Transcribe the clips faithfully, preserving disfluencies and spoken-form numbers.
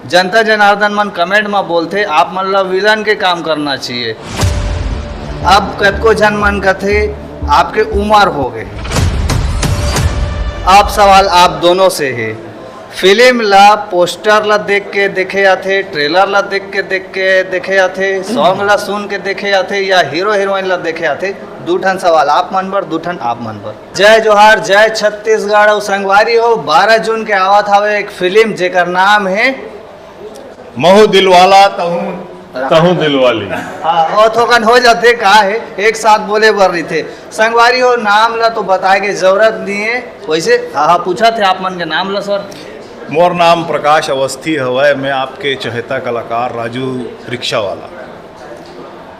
जनता जनार्दन मन कमेंट म बोलथे, आप मन ला विलन के काम करना चाहिए। अब कतको झन मन कथे, आपके उमर हो गए। अब सवाल आप दोनों से हे, फिल्म ला पोस्टर ला देख के देखे आथे, ट्रेलर ला देख के देख के देखे आथे, सॉन्ग ला सुन के देखे आथे, या हीरो हीरोइन ला देखे आथे? दू ठन सवाल आप मन बर, दू ठन आप मन बर। जय जोहार, जय छत्तीसगढ़। अउ संगवारी हो, बारह जून के आवत हवे एक फिल्म, जेकर नाम हे महू दिलवाला तहूँ तहूँ दिलवाली। हाँ, और थोकन हो जाथे, का हे, एक साथ बोले बर रहिथे। संगवारी हो, नाम ला तो बताए के जरूरत नहीं है। वैसे, हाँ, हाँ, पूछा थे आप मन के नाम ला, सर। मोर नाम प्रकाश अवस्थी हवय, मैं आपके चहेता कलाकार राजू रिक्शा वाला।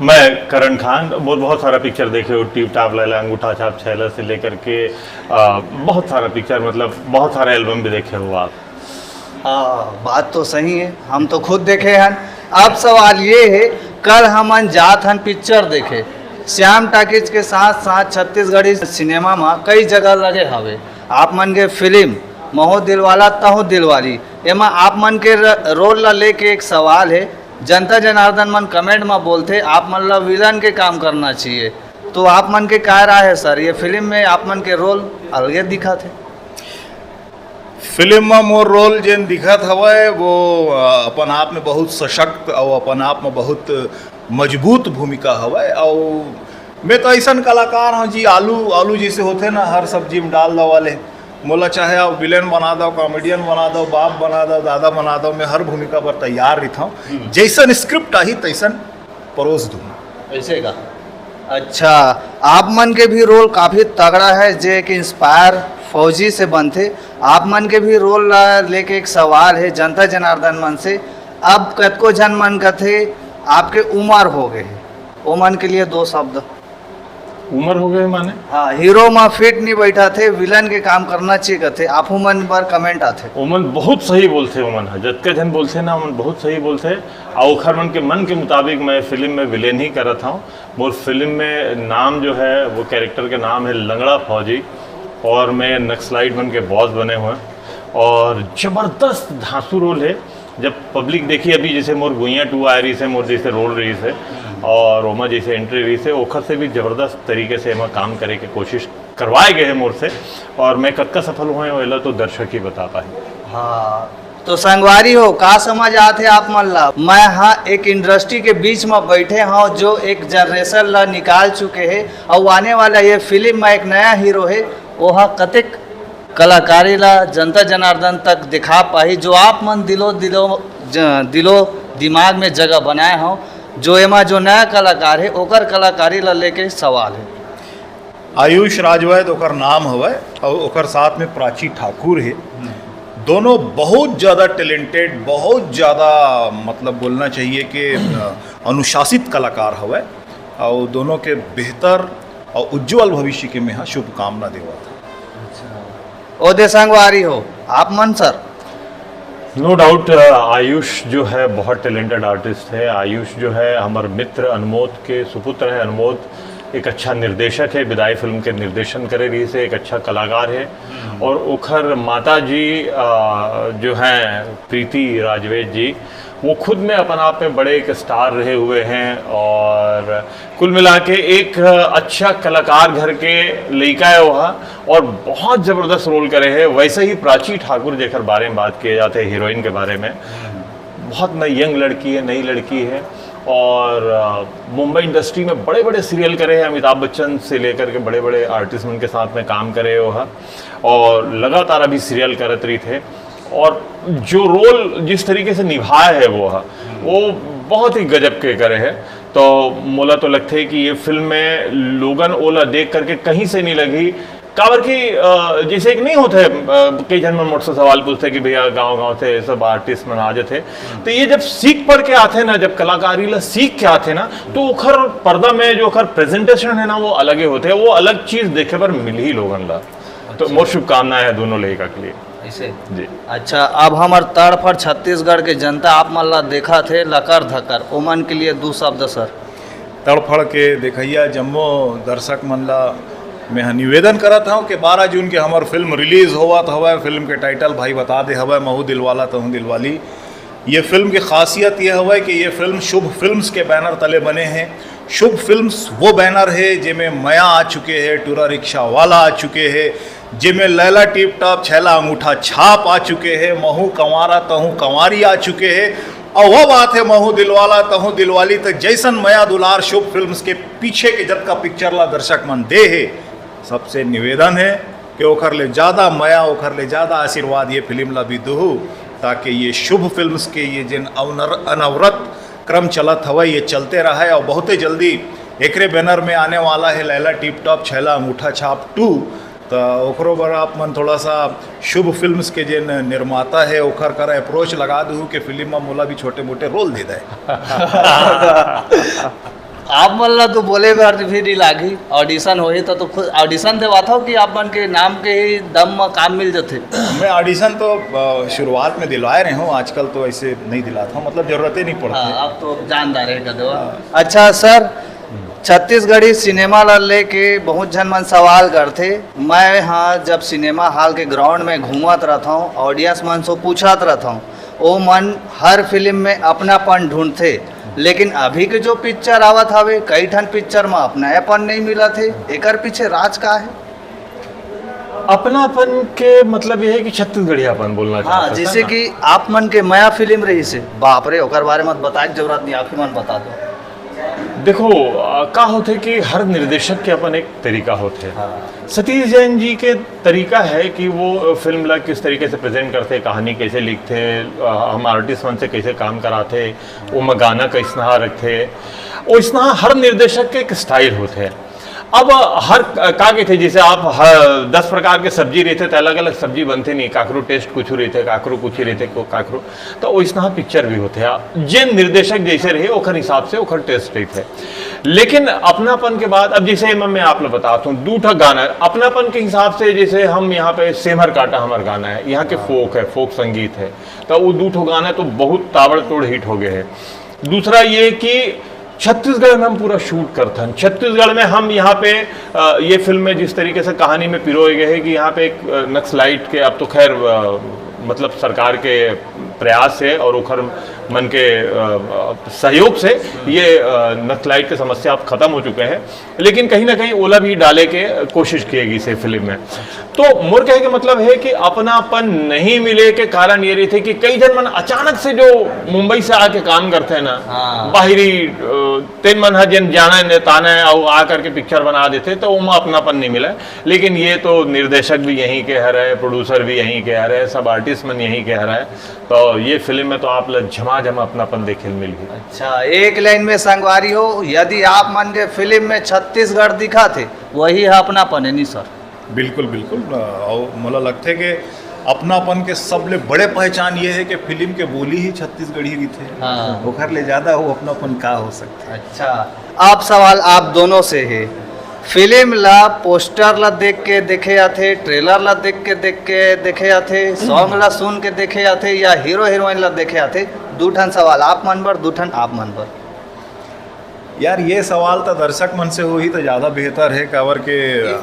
मैं करण खान, बहुत, बहुत सारा पिक्चर देखे हो, टिप टाप लैला, अंगूठा छाप छैला से लेकर के, आ, बहुत सारा पिक्चर, मतलब बहुत सारा एल्बम भी देखे हो आप। हाँ, बात तो सही है, हम तो खुद देखे हन। अब सवाल ये है, कल हमन जात हन पिक्चर देखे, श्याम टाकीज के साथ साथ छत्तीसगढ़ी सिनेमा में कई जगह लगे हवे आप मन के फिल्म महू दिलवाला तहूँ दिलवाली, एमा आप मन के र-, रोल ला लेके एक सवाल है। जनता जनार्दन मन कमेंट में बोलथे, आप मन ला विलन के काम करना चाहिए, तो आप मन के का राय है सर? ये फिल्म में आप मन के रोल अलगे दिखत हे। फिल्म में मोर रोल जेन दिखत हवय, वो, अ, अपन आप में बहुत सशक्त अउ अपन आप में बहुत मजबूत भूमिका हवय। अउ मैं तो ऐसन कलाकार हूँ जी, आलू, आलू जैसे होथे ना, हर सब्जी में डाल दो वाले, मोला चाहे आप विलेन बना दो, कॉमेडियन बना दो, बाप बना दो, दादा बना दो, मैं हर भूमिका पर तैयार रहिथौं। हम्म। जैसन स्क्रिप्ट आही, तैसन परोस दूँ। ऐसे का? अच्छा, आप मन के भी रोल काफ़ी तगड़ा है, जे एक इंस्पायर फौजी से बनथे। आप मन के भी रोल ला लेके एक सवाल है जनता जनार्दन मन से। अब कतको झन मन कथे, आपके उमर हो गए हे, ओमन के लिए दो शब्द। उमर हो गए माने? हाँ, हीरो मा फिट नहीं बैठा थे, विलन के काम करना चाहिए कथे, आपू मन बर कमेंट आथे। ओमन बहुत सही बोलथे, ओमन ह जतका झन बोलथे ना, ओमन बहुत सही बोलथे। अउ ओखर मन के, मन के मुताबिक मैं फिल्म में विलेन ही करत हूँ। मोर फिल्म में नाम जो है, वो कैरेक्टर के नाम है लंगड़ा फौजी, और मैं नक्सलाइट मन के बॉस बने हुए हैं। और जबरदस्त धांसू रोल है। जब पब्लिक देखी, अभी जैसे मोर गुइया टू आए रहिस हे, मोर जैसे रोल रहिस हे, और ओमा जैसे एंट्री रहिस हे, ओखर से भी जबरदस्त तरीके से एमा काम करे के कोशिश करवाए गए हे मोर से, और मैं कतका सफल हुए हूँ, एला तो दर्शक ही बता पाही। हाँ, तो संगवारी हो, का समझ आत हे आप मन ला? मैं हा एक इंडस्ट्री के बीच में बैठे हूँ, जो एक जनरेशन ला निकाल चुके हे, और आने वाला ये फिल्म में एक नया हीरो है, वो हा कतेक कलाकारी ला जनता जनार्दन तक दिखा पाही, जो आप मन दिलो, दिलो, ज-, दिलो दिमाग में जगह बनाए हो, जो एमा जो नया कलाकार है, ओकर कलाकारी ला लेके सवाल है। आयुष राजवैद ओकर नाम हवय, और ओकर साथ में प्राची ठाकुर है। दोनों बहुत ज़्यादा टैलेंटेड, बहुत ज़्यादा, मतलब, बोलना चाहिए कि, अ, अनुशासित कलाकार हवय, और दोनों के बेहतर और उज्जवल भविष्य के मैं हा शुभकामना देवत हूँ। ओदे संगवारी हो, आप मन सर? नो डाउट, आयुष जो है बहुत टैलेंटेड आर्टिस्ट है। आयुष जो है हमारे मित्र अनमोद के सुपुत्र है। अनमोद एक अच्छा निर्देशक है, विदाई फिल्म के निर्देशन करे रहिस हे, एक अच्छा कलाकार है। और ओखर माता जी, अ, जो हैं प्रीति राजवेद जी, वो खुद में अपन आप में बड़े एक स्टार रहे हुए हैं, और कुल मिला के एक अच्छा कलाकार घर के लइका है वह, और बहुत जबरदस्त रोल करे है। वैसे ही प्राची ठाकुर, जेकर बारे में बात किए जाते हैं, हीरोइन के बारे में, बहुत नई यंग लड़की है, नई लड़की है, और अ, मुंबई इंडस्ट्री में बड़े बड़े सीरियल करे हैं, अमिताभ बच्चन से लेकर के बड़े बड़े आर्टिस्ट उनके साथ में काम करे हो है, और लगातार अभी सीरियल करत रही थे, और जो रोल जिस तरीके से निभाए है वो है, वो बहुत ही गजब के करे है। तो मोला तो लगते है कि ये फिल्म में लोगन ओला देख करके कहीं से नहीं लगी, काबर कि, अ, जैसे एक नहीं होते, अ, कई झन मन मोर से सवाल पूछते कि भैया गांव गांव से सब आर्टिस्ट मन आ जाते, तो ये जब सीख पढ़ के आते ना, जब कलाकारी ला सीख के आते ना, तो ओखर पर्दा में जो ओखर प्रेजेंटेशन है ना, वो अलग ही होते हैं, वो अलग चीज देखे बर मिलही लोगन ला। तो मोर शुभकामनाएं है दोनों लड़का के लिए। ऐसे? जी। अच्छा, अब हमर तड़फड़ छत्तीसगढ़ के जनता आप मन ला देखा थे लकर धकर, ओमन के लिए दू शब्द सर। तड़फड़ के देखइया जम्मो दर्शक मन ला मैं ह निवेदन करत हव कि बारह जून के हमर फिल्म रिलीज होवत हवय। फिल्म के टाइटल भाई बता दे हवय, महू दिलवाला तहूँ दिलवाली। ये फिल्म के खासियत ये हवय कि ये फिल्म शुभ फिल्म्स के बैनर तले बने हे। शुभ फिल्म्स वो बैनर हे, जेमे मया आ चुके हे, टूरा रिक्शा वाला आ चुके हे, जेमे लैला टिप टॉप, छैला अंगूठा छाप आ चुके हे, महू कंवारा तहू कंवारी आ चुके हे, अउ वो बात हे महू दिलवाला तहू दिलवाली। त जैसन मया दुलार शुभ फिल्म्स के पीछे के जतका पिक्चर ला दर्शक मन दे हे, सबसे निवेदन हे कि ओखर ले ज्यादा मया, ओखर ले ज्यादा आशीर्वाद ये फिल्म ला भी दुहू, ताकि ये शुभ फिल्म्स के ये जिन अवनर-, अनवरत क्रम चलत हवय, ये चलते रहय। और बहुते जल्दी एकरे बैनर में आने वाला है लैला टिप टॉप, छैला अंगूठा छाप टू। त ओकरो बर आप मन थोड़ा सा शुभ फिल्म्स के जेन निर्माता है, ओखर करा अप्रोच लगा दू कि फिल्म में मोला भी छोटे मोटे रोल दे दे। आप मन ला तो बोले बर भी नहीं लागी। ऑडिशन होही तो, तो खुद ऑडिशन देवाथव कि आप मन के नाम के ही दम म काम मिल जथे? मैं ऑडिशन तो अ, शुरुआत में दिलवाए रहे हूँ, आजकल तो ऐसे नहीं दिलाता हूँ, मतलब जरूरत ही नहीं पड़ती। हाँ, आप तो जानदार है कदवा। अच्छा सर, छत्तीसगढ़ी सिनेमा ला लेके बहुत झन मन सवाल करथे। मैं हाँ जब सिनेमा हॉल के ग्राउंड में घूमत रहथौं, ऑडियंस मन से पूछत रहथौं, ओ मन हर फिल्म में अपनापन ढूंढथे, लेकिन अभी के जो पिक्चर आवत हवे, कई ठन पिक्चर में अपनापन नहीं मिलत हे। एकर पीछे राज का है? अपनापन के मतलब ये है कि छत्तीसगढ़ियापन बोलना हाँ, चाहता था जैसे ना। कि आप मन के मया फिल्म रहिसे, बाप रे, ओकर बारे में बताए के जरूरत नहीं, आप ही मन बता दो। देखो, आ, का होथे कि हर निर्देशक के अपन एक तरीका होथे। हाँ। सतीश जैन जी के तरीका है कि वो फिल्म ला किस तरीके से प्रेजेंट करथे, कहानी कैसे लिखथे, आ, हम आर्टिस्ट मन से कैसे काम कराथे, ओमा गाना कैसना रखथे, ओइसना हर निर्देशक के एक स्टाइल होथे। अब हर का कहिथे, जैसे आप हर दस प्रकार के सब्जी रहिथे, तो अलग अलग सब्जी बनथे नहीं, काकरो टेस्ट कुछ रहिथे, काकरो कुछ रहिथे, को- काकरो, तो ओइसना पिक्चर भी होथे। जेन निर्देशक जैसे रहे, ओखर हिसाब से ओखर टेस्ट रहिथे। लेकिन अपनापन के बाद, अब जैसे मैं, मैं आप लोग बताता हूँ, दू ठा गाना अपनापन के हिसाब से, जैसे हम यहाँ पे सेमर काटा हमार गाना है, यहाँ के फोक है, फोक संगीत है, तो वो दू ठो गाना तो बहुत ताबड़तोड़ हिट हो गए हैं। दूसरा ये कि छत्तीसगढ़ में हम पूरा शूट करथन, छत्तीसगढ़ में हम यहाँ पे अ, ये फिल्म में जिस तरीके से कहानी में पिरोए गए हैं कि यहाँ पे एक अ, नक्सलाइट के, अब तो खैर अ, मतलब सरकार के प्रयास है और ओखर मन के अ, अ, सहयोग से ये अ, नक्सलाइट के समस्या अब खत्म हो चुके हैं, लेकिन कहीं ना कहीं ओला भी डाले के कोशिश किएगी इसे फिल्म में। तो मोर कहे के मतलब है कि अपनापन नहीं मिले के कारण ये रहिथे कि कई झन मन अचानक से जो मुंबई से आके काम करथे ना, हाँ। बाहरी अ, तेन मन ह जेन जाने ने ताने अउ आ करके पिक्चर बना देथे, तो ओमा अपनापन नहीं मिले। लेकिन ये तो निर्देशक भी यहीं के हरे, प्रोड्यूसर भी यहीं के हरे, सब आर्टिस्ट मन यहीं के हरे, तो ये फिल्म में तो आप ल झमाझम अपनापन देखे ल मिलही। अच्छा, एक लाइन में संगवारी हो, यदि आप मन के फिल्म में छत्तीसगढ़ दिखा थे, वही है अपनापन है नी सर? बिल्कुल, बिल्कुल। अ, अउ मोला लगथे कि अपनापन के सबले बड़े पहचान ये है कि फिल्म के बोली ही छत्तीसगढ़ी रहिथे। हाँ। ओखर ले ज्यादा वो अपनापन का हो सकथे? अच्छा, आप सवाल आप दोनों से है, फिल्म ला पोस्टर ला देख के देखे आथे, ट्रेलर ला देख के देख के देखे आथे, सॉन्ग ला सुन के देखे आथे, या हीरो हीरोइन ला देखे आथे? दू ठन सवाल आप मन बर, दू ठन आप मन बर। यार, ये सवाल तो दर्शक मन से होही तो ज्यादा बेहतर है, काबर के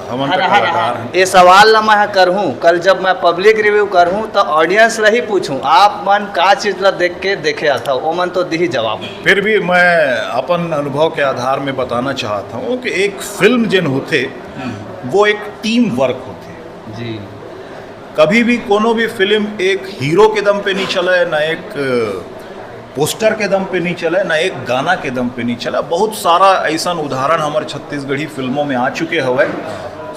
हमन तो हाँ, हाँ, कलाकार हाँ। हैं। ये सवाल ला मैं करहूँ, कल जब मैं पब्लिक रिव्यू करहूँ तो ऑडियंस ला ही पूछूँ, आप मन का चीज ला देख के देखे आथव, ओमन तो दिही जवाब। फिर भी मैं अपन अनुभव के आधार में बताना चाहता हूँ कि एक फिल्म जेन होथे, वो एक टीम वर्क होथे। जी। कभी भी कोनो भी फिल्म एक हीरो के दम पे नहीं चले, ना एक अ, पोस्टर के दम पे नहीं चले, ना एक गाना के दम पे नहीं चले। बहुत सारा ऐसा उदाहरण हमारे छत्तीसगढ़ी फिल्मों में आ चुके हवे।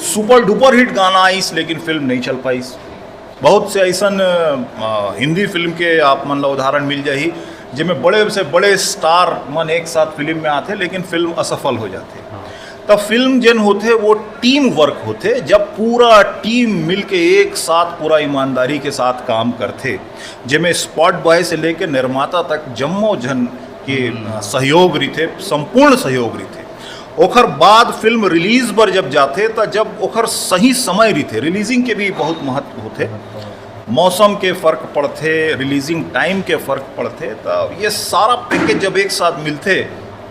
सुपर डुपर हिट गाना आइस, लेकिन फिल्म नहीं चल पाइस। बहुत से ऐसा अ, हिंदी फिल्म के आप मन ला उदाहरण मिल जाही, जेमे बड़े से बड़े स्टार मन एक साथ फिल्म में आथे, लेकिन फिल्म असफल हो जाथे। त फिल्म जेन होथे, वो टीम वर्क होथे, जब पूरा टीम मिलके एक साथ पूरा ईमानदारी के साथ काम करथे, जेमे स्पॉट बॉय से लेके निर्माता तक जम्मो झन के अ, सहयोग रिथे, संपूर्ण सहयोग रिथे। ओखर बाद फिल्म रिलीज बर जब जाथे, त जब ओखर सही समय रिथे, रिलीजिंग के भी बहुत महत्व होथे, मौसम के फर्क पड़थे, रिलीजिंग टाइम के फर्क पड़थे, त ये सारा पैकेज जब एक साथ मिलथे,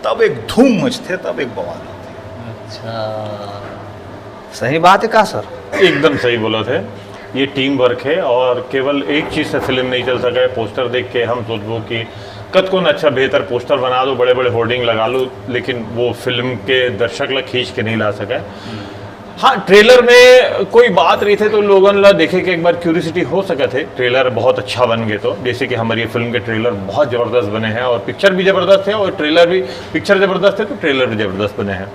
तब एक धूम मचथे, तब एक बवाल होथे। अच्छा, सही बात है का सर? एकदम सही बोलत हे। ये टीम वर्क है और केवल एक चीज़ से फिल्म नहीं चल सका है। पोस्टर देख के हम सोचबो कि कतकोन अच्छा बेहतर पोस्टर बना दो, बड़े बड़े होर्डिंग लगा लो, लेकिन वो फिल्म के दर्शक ला खींच के नहीं ला सका है। हाँ, ट्रेलर में कोई बात रही थे तो लोगन ला देखे के एक बार क्यूरियोसिटी हो सकत है। ट्रेलर बहुत अच्छा बन गए तो, जैसे कि हमारी ये फिल्म के ट्रेलर बहुत ज़बरदस्त बने हैं और पिक्चर भी ज़बरदस्त है और ट्रेलर भी, पिक्चर ज़बरदस्त है तो ट्रेलर भी ज़बरदस्त बने हैं।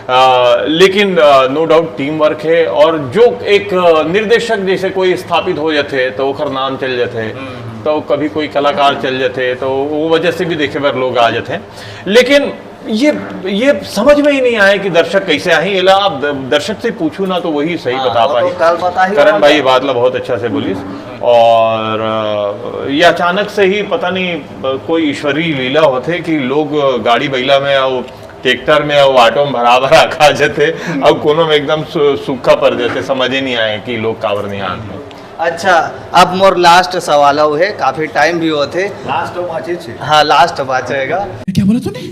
आ, लेकिन नो डाउट टीम वर्क है और जो एक अ, निर्देशक जैसे कोई स्थापित हो जाते तो ओकर नाम चल जाते, तो कभी कोई कलाकार चल जाते तो वो वजह से भी देखे बर लोग आ जाते हैं। लेकिन ये ये समझ में ही नहीं आया कि दर्शक कैसे आए। एला आप द- दर्शक से पूछू ना तो वही सही हाँ, बता वो तो पाए। कल पता ही करण होगा। भाई ये बात ला बहुत अच्छा से बोलिस। और अ, ये अचानक से ही पता नहीं अ, कोई ईश्वरीय लीला होते कि लोग गाड़ी बैला में और ट्रैक्टर में और ऑटो में भरा भरा खा जाते और कोनो में एकदम सु- सूखा पड़ जाते, समझ ही नहीं आए कि लोग काबर नहीं आते। अच्छा, अब मोर लास्ट सवाल अउ है, काफी टाइम भी होथे। लास्ट बाँचे छे। हाँ, लास्ट बाँचेगा। क्या बोला तूने?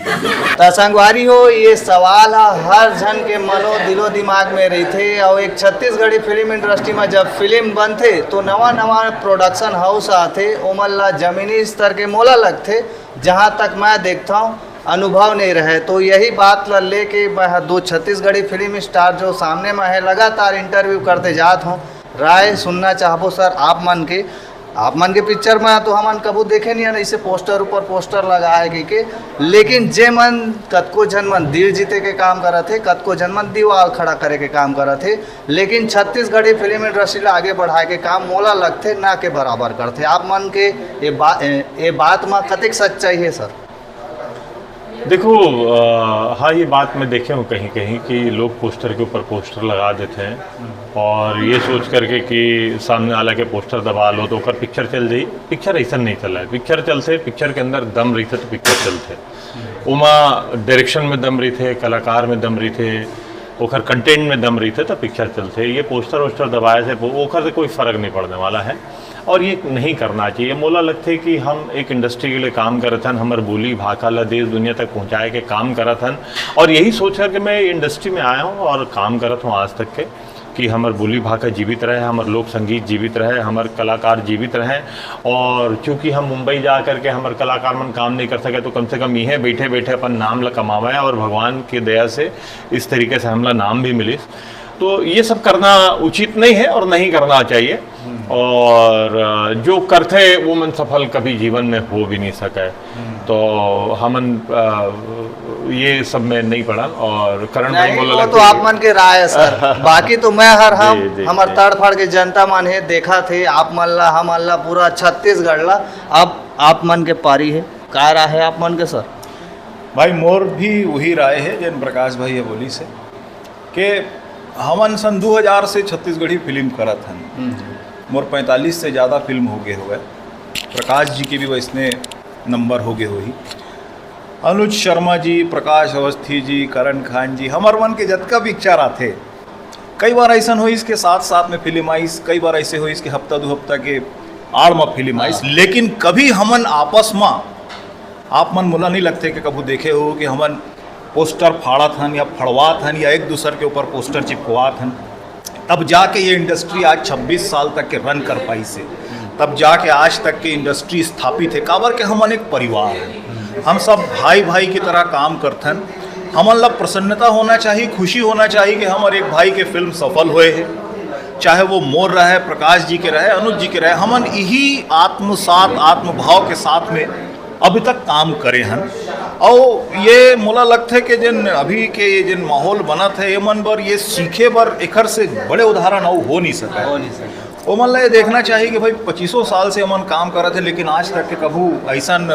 त संगवारी हो, ये सवाल ह हर झन के मनो दिलो दिमाग में रहिथे। अउ एक छत्तीसगढ़ी फिल्म इंडस्ट्री में जब फिल्म बनथे तो नवा नवा प्रोडक्शन हाउस आथे, ओमन ला जमीनी स्तर के मोला लगथे, जहाँ तक मैं देखता हूँ अनुभव नहीं रहे। तो यही बात ला लेके मैं ह दो छत्तीसगढ़ी फिल्म स्टार जो सामने में है लगातार इंटरव्यू करते जात हूँ, राय सुनना चाहबो सर आप मन के। आप मन के पिक्चर में तो हमन कभू देखे नहीं हन ऐसे पोस्टर ऊपर पोस्टर लगाए के, के। लेकिन जे मन कतको झन मन दिल जीते के काम करत हे, कतको झन मन दीवाल खड़ा करे के काम करत हे, लेकिन छत्तीसगढ़ी फिल्म इंडस्ट्री ला आगे बढ़ाए के काम मोला लगथे ना के बराबर करथे। आप मन के ये बा, ए, ये बात में कतेक सच्चाई है सर? देखो, अ, हाँ, ये बात मैं देखे हूँ कहीं कहीं कि लोग पोस्टर के ऊपर पोस्टर लगा देते हैं और ये सोच करके कि सामने वाला के पोस्टर दबा लो तो ओकर पिक्चर चल जाई। पिक्चर ऐसा नहीं चला है। पिक्चर चलते, पिक्चर के अंदर दम रही थे तो पिक्चर चलते। ओमा डायरेक्शन में दम रही थे, कलाकार में दम रही थे, ओकर कंटेंट में दम रही थे तो पिक्चर चलते। ये पोस्टर वोस्टर दबाए से ओकर से कोई फर्क नहीं पड़ने वाला है। और ये नहीं करना चाहिए। मोला लगथे कि हम एक इंडस्ट्री के लिए काम करत हन, हमर बोली भाखा ला देश दुनिया तक पहुँचाए के काम करत हन, और यही सोच करके मैं इंडस्ट्री में आया हूँ और काम करत हूँ आज तक के कि हमर बोली भाखा जीवित रहे, हमर लोक संगीत जीवित रहे, हमर कलाकार जीवित रहे। और चूँकि हम मुंबई जा करके हमर कलाकार मन काम नहीं कर सके तो कम से कम इहें बैठे बैठे अपन नाम ला कमावे और भगवान के दया से इस तरीके से हमला नाम भी मिलिस। तो ये सब करना उचित नहीं है और नहीं करना चाहिए। और अ, जो करथे वो मन सफल कभी जीवन में हो भी नहीं सके। तो हमन अ, ये सब में नहीं पड़न। और करण भाई नहीं, बोला वो लग तो आप मन के राय है सर। बाकी तो मैं हर हम जी, जी, हमर जी। तड़फड़ के जनता मन है, देखा थे आप मन ला, हम मन ला, पूरा छत्तीसगढ़ ला। अब आप मन के पारी है, का राय है आप मन के सर? भाई, मोर भी वही राय है जन प्रकाश भाई ये बोली से कि हमन सन दो हज़ार से छत्तीसगढ़ी फिल्म करत हन। मोर पैंतालीस से ज़्यादा फिल्म हो गए हुए। प्रकाश जी के भी वैसने नंबर हो गए होही। अनुज शर्मा जी, प्रकाश अवस्थी जी, करण खान जी, हमर मन के जतका पिक्चर आथे, कई बार ऐसा होइस के साथ साथ में फिल्म आइस, कई बार ऐसे होइस के हफ्ता दो हफ्ता के आड़ में फिल्म आइस, लेकिन कभी हमन आपस में, आप मन मोला नहीं लगथे कि कभू देखे हो कि हमन पोस्टर फाड़त हन या फड़वात हन या एक दूसर के ऊपर पोस्टर चिपकवात हन, तब जाके ये इंडस्ट्री आज छब्बीस साल तक के रन कर पाइस हे, तब जाके आज तक के इंडस्ट्री स्थापित है। काबर के हमन एक परिवार है, हम सब भाई भाई की तरह काम करथन। हमन ला प्रसन्नता होना चाहिए, खुशी होना चाहिए कि हमर एक भाई के फिल्म सफल होए है, चाहे वो मोर रहे, प्रकाश जी के रहे, अनुज जी के रहे। हमन यही आत्मसात, आत्मभाव के साथ में अभी तक काम करे हन। और ये मोला लगथे कि जिन अभी के ये जिन माहौल बनत है, ये मन बर, ये सीखे बर एकर से बड़े उदाहरण अउ हो नहीं सके। हो नहीं सके। ओमन ला ये देखना चाहिए कि भाई पच्चीसों साल से हमन काम करत है, लेकिन आज तक के कभू ऐसन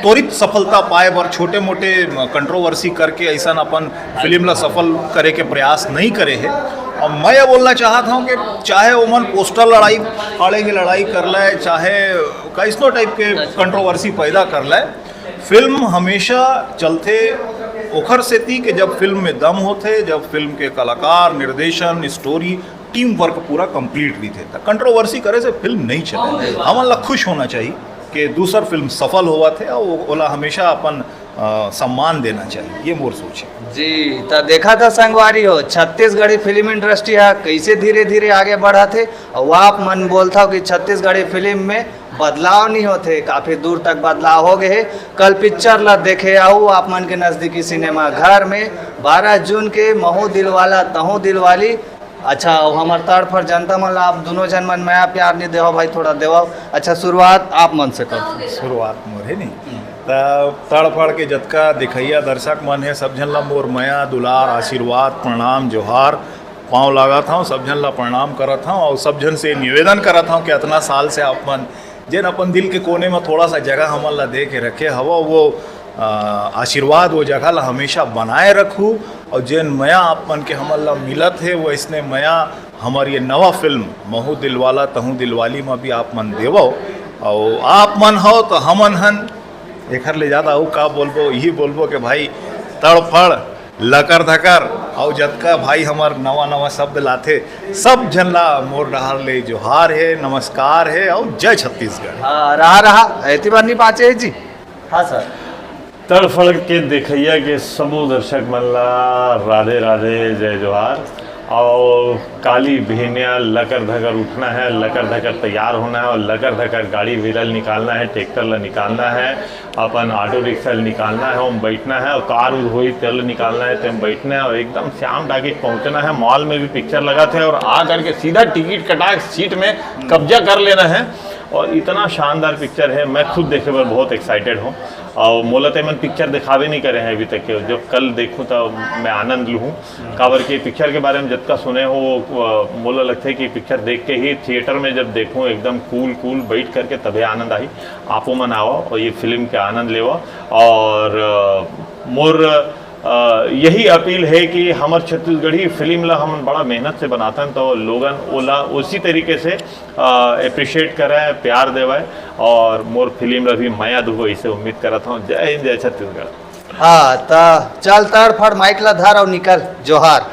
त्वरित सफलता पाए बर छोटे मोटे कंट्रोवर्सी करके ऐसन अपन फिल्म ला सफल करे के प्रयास नहीं करे है। और मैं ये बोलना चाहत हूँ कि चाहे ओमन पोस्टर लड़ाई, फाड़े की लड़ाई कर ले, चाहे कैसनो टाइप के कंट्रोवर्सी पैदा कर ले, फिल्म हमेशा चलथे ओखर सेती कि जब फिल्म में दम होथे, जब फिल्म के कलाकार, निर्देशन, स्टोरी, टीम वर्क पूरा कंप्लीट रहिथे, त कंट्रोवर्सी करे से फिल्म नहीं चले। हमन ला खुश होना चाहिए कि दूसर फिल्म सफल होवत है और ओला हमेशा अपन अ, सम्मान देना चाहिए, ये मोर सोच है। जी, त देखा था संगवारी हो, छत्तीसगढ़ी फिल्म इंडस्ट्री हा कैसे धीरे धीरे आगे बढ़त हे। और आप मन बोलता हो कि छत्तीसगढ़ी फिल्म में बदलाव नहीं होते, काफी दूर तक बदलाव हो गए है। कल पिक्चर ला देखे आऊ आप मन के नजदीकी सिनेमा घर में, बारह जून के महू दिलवाला तहू दिलवाली। अच्छा, और हमार तड़फड़ जनता मन ला आप दोनों जन मन मया प्यार नहीं देवा भाई, थोड़ा देवा। अच्छा, शुरुआत आप मन से कर। शुरुआत मोर है नहीं। त तड़फड़ के जतका देखैया दर्शक मन है, सब झन ला मोर मया दुलार आशीर्वाद प्रणाम जोहार, पाँव लागत हूँ, सब झन ला प्रणाम करत हूँ और सब झन से निवेदन करत हूँ कि इतना साल से आप मन जेन अपन दिल के कोने में थोड़ा सा जगह हमन ला दे के रखे हवा, वो अ, आशीर्वाद वो जगह ला हमेशा बनाए रखू। और जेन मया आप मन के हमन ला मिलत है, वो इसने मया हमार ये नवा फिल्म महू दिलवाला तहू दिलवाली में भी आप मन देवो। और आप मन हो तो हमन हन, एखर ले ज्यादा अउ का बोलबो, यही बोलबो कि भाई तड़फड़ लकर धकर और जतका भाई हमार नवा नवा शब्द लाथे, सब झन ला मोर डहार ले जोहार है, नमस्कार है और जय छत्तीसगढ़। हाँ, रहा रहा, ऐती बार नहीं पाचे है जी। हाँ सर। तड़फड़ के देखैया के समूह दर्शक मन ला राधे राधे, जय जोहार। और काली बिहनिया लकर धकर उठना है, लकर धकर तैयार होना है और लकर धकर गाड़ी व्हीलर निकालना है, ट्रैक्टर ला निकालना है, अपन ऑटो रिक्शा ला निकालना है, ओम बैठना है और कार उर होई तेल निकालना है, तेम बैठना है और एकदम श्याम टाकीज पहुंचना है। मॉल में भी पिक्चर लगा थे और आ करके सीधा टिकट कटा के सीट में कब्जा कर लेना है। और इतना शानदार पिक्चर है, मैं खुद देखे बर बहुत एक्साइटेड हूँ। और मोला ते मन पिक्चर दिखावे नहीं करे हैं अभी तक के, जब कल देखूँ तो मैं आनंद लूँ। काबर के पिक्चर के बारे में जतका सुने हो, वो, अ, मोला लगथे कि पिक्चर देख के ही थिएटर में जब देखूँ एकदम कूल कूल बैठ करके तभे आनंद आही। आपो मन आवा और ये फिल्म के आनंद लेवा। और अ, मोर अ, यही अपील है कि हमर छत्तीसगढ़ी फिल्म ला हमन बड़ा मेहनत से बनाथन तो लोगन ओला उसी तरीके से अप्रिशिएट करे, प्यार देवे और मोर फिल्म ला भी मया दुहो, इसे उम्मीद करत हूँ। जय हिंद, जय छत्तीसगढ़। हाँ, त चल तड़फड़, माइक ला धर और निकल। जोहार।